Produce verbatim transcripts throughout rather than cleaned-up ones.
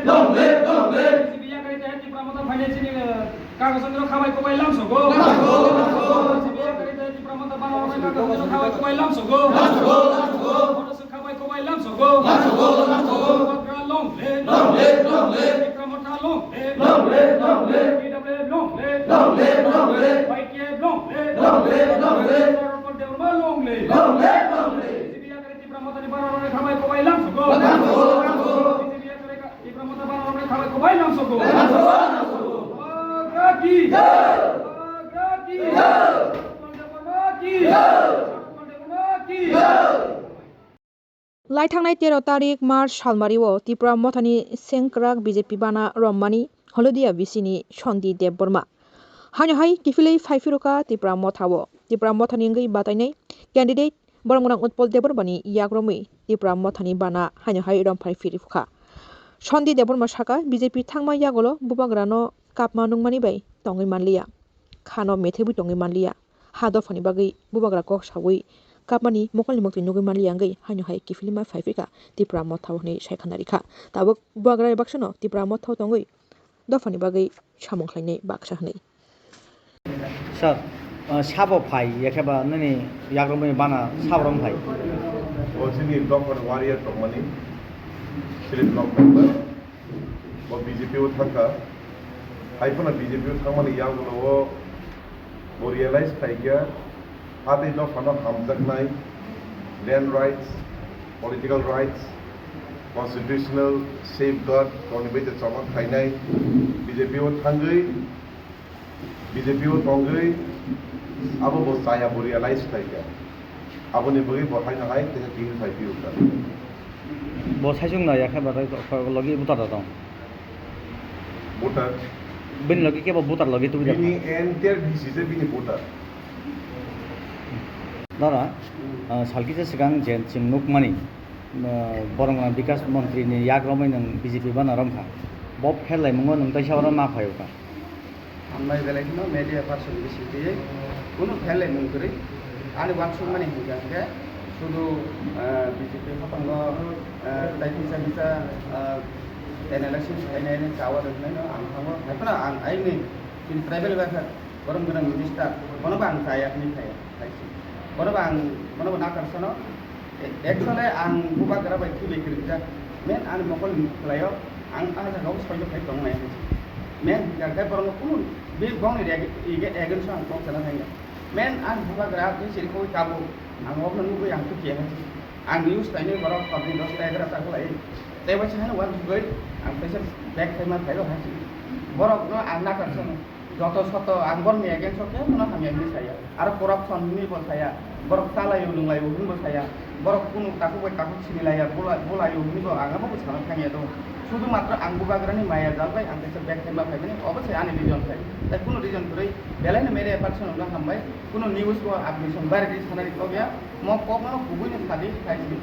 Long live, long live. B J P yakarwi tei Tipra Motha phainai chini, eh, Kago Chandra khabai kobai lamsogo. Lamsogo, lamsogo. B J P yakarwi tei Tipra Motha bana rok Kago Chandra khabai kobai lamsogo. Lamsogo, lamsogo. Motha suk khabai kobai lamsogo. Lamsogo, lamsogo. Bubagra long live. Long live, long live. Tipra Motha long live. Long live, long live. T W F long live. Long live, long live. Y T F long live. Long live, long live. Sarpal Debbarma long live. Long live, long live. B J P yakarwi Tipra Mothani bana rok khabai kobai lamsogo. Lamsogo, lamsogo. B J P yakarwi Tipra Motha bana rok khabai kobai lamsogo. Bubagra ki jai. Bubagra ki jai. Sarpal Debbarma ki jai. Sarpal Debbarma ki jai. Lai thangnai tero tarik March salmario Tipra Mothani sengkrak B J P bana rommani Holodia B C ni Sondi Debbarma. Haino hai kiphilwi phai phirukha Tipra Mothao. Tipra Mothani wngwi batainai candidate boromgwnang Utpal Debbarmani yakromwi Tipra Mothani bana haino hai romphai phirikha. Sondi Debbarma sakha, B J P thangma yagulo bubagrano kapma nungmani bai tongwi manliya, khano methebwi tongwi manliya, ha dophani bagwi bubagra kok saui kapmani mokolni moktwi nugwi manliya wngwi haino hai kiphilima phai phirkha Tipra Mothao hwnwi sai khna rikha. Tabuk bubagra baksano Tipra Mothao tongwi dophani bagwi samung khlainai baksa hwnwi. Sir, uh, sabo phai, yakheba nini yakromwi bana sabo rong phai. O chini dophani warrior tongmani, chini block member, bo B J P o thangkha. Hai phano B J P o thangmani yagulo o bo realize khaikha, atwi dophano hamjaknai land rights, political rights, constitutional safeguard, toni bai te chobak khainai B J P o thangwi, B J P o tongwi abo bo chaya bo realize khaikha. Aboni bagwi bo haino hai teisa tini phai phiyokha. Bo saichung na yakhe ba tei logi buta da tong. Voter. Bini logi kebo voter logi tubui da. Bini entire D C se bini voter. Dara, ah, salkisa swkang je chwng nukmani, ah, borok Bikas Montri ni yakromwi nwng B J P bana romkha. Bo pherlaimungo nwng teisa oro ma phai kha. Ang bai belai kheno media person bising twi kunu pherlaimung kwrwi. Ani uansukmani hwnkha hwnkhe sudu, ah, B J P haphango, ah, tai kisa kisa, ah, ten election khlainai, chawa rwknai no ang thango. Haiphano ang aini chini tribal welfare borok gwnang minister, bono bo ang chaya hwnwi khlaiya, hai se. Bono bo ang, bono bo nakar sano. E-, actually ang bubagra bai thwi bai kwrwkjak. Men ani mokol ni khlaio, ang ah jagao soijo khai tongnai hai se. Men hwnkha khe borokno kunu bini bongni reg-, ege-, against o ang kok sana thangya. Men ani bubagra twi chirikhogwi kabo, ang okno nugwi ang tukya hai se. Ang news tainwi borok tongthai dos ta egra ta khlai. Tei bai se haino uansugwi ang teisa back phaima phaio hai se. Borokno ang nakar sano. Joto soto ang borokni against o kebono hamya hinwi saya. Aro corruption hinwi bo saya. Borok chalaio nunglaio hinwi bo saya. Borok kunu takhuk bai takhuk sinilaiya, bula-, bulaio hinwi bo ang abo bo sana thangya do. Sudu matro ang bubagrani maya jal bai ang teisa back phaima phaimani, obo se ani reason khai. Tai kunu reason kwrwi belaino media person no hambai, kunu news bo abni song bari di sanani kok ya. Mo kok no kubui ni sadi khai si.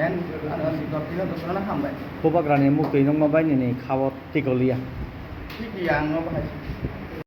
Ben ano si dot kilo dosra na hambai. Bubagrani muktwi nungma bai nini khao tikoliya. Tiki ang no bahai si.